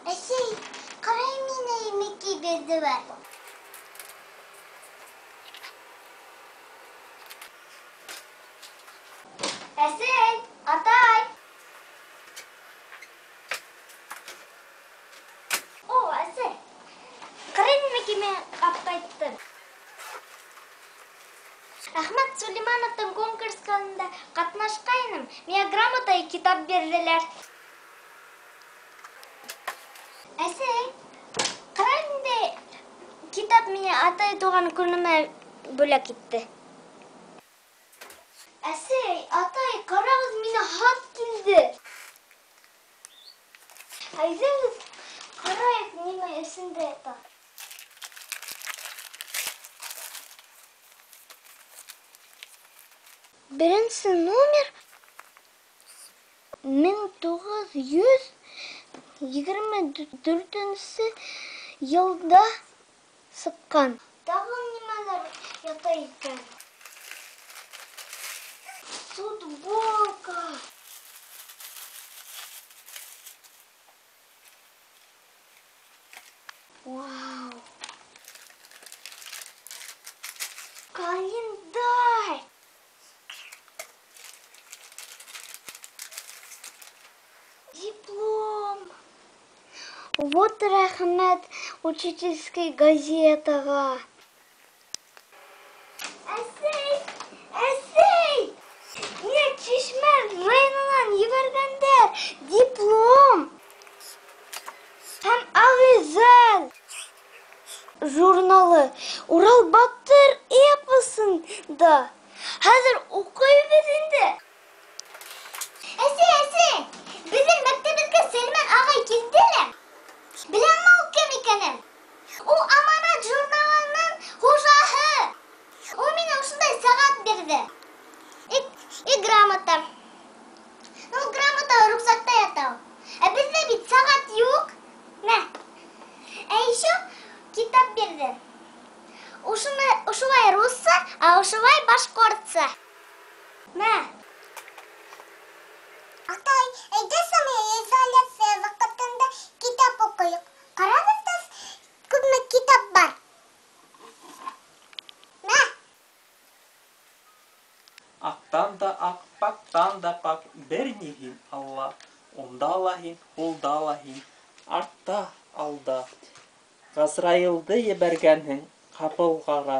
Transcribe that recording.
Әсәй, ҡара миңә нимәкәй бирҙеләр. Әсәй, атай! О, әсәй! Ҡара нимәкәй мин апҡайттым. Әхмәт Сулеймановтың конкурсында ҡатнашҡайным, миңә грамота и китап бирҙеләр. Әсәй, ҡара ниндәй китап миңә атай тыуған көнөмә бүләк итте. Әсәй, атай, ҡарағыҙ, миңә хат килде. Әйҙәгеҙ, ҡарайыҡ, нимә эсендә ята. Беренсе номер 1924 йылда сыҡҡан. Тағы нимәләр ята икән? Футболка. Вау! Календарь! Диплом! Вот рәхмәт учительской газетаға. Әсәй! Әсәй! Миңә Чишмә районынан ебәргәндәр диплом һәм Ағиҙел журналы Урал батыр эпосын да. Хәҙер уҡыйбыҙ инде. Әсәй, әсәй! Беҙҙең мәктәбебеҙгә Сәлмән ағай килде лә. Беләңме ул кем икәнен? Ул Аманат журналының хужаһы. Ул миңә ошондай сәғәт бирҙе. И грамота. Ну, грамота рюкзакта ята. Ә беҙҙә бит сәғәт юҡ. Мә. Ә еще китап бирҙе. Ошолай русса, ә ошолай башҡортса. Мә. Атай, әйҙә самоизоляция ваҡытында китап уҡыйыҡ. Ҡарағыҙ ҙа, күпме китап бар. Мә. Аҡтан да аҡ, паҡтан да паҡ, бер ни һин, Алла. Унда ла һин, һулда ла һин, артта, алда. Ғазраилды ебәргәнһең ҡапылғара.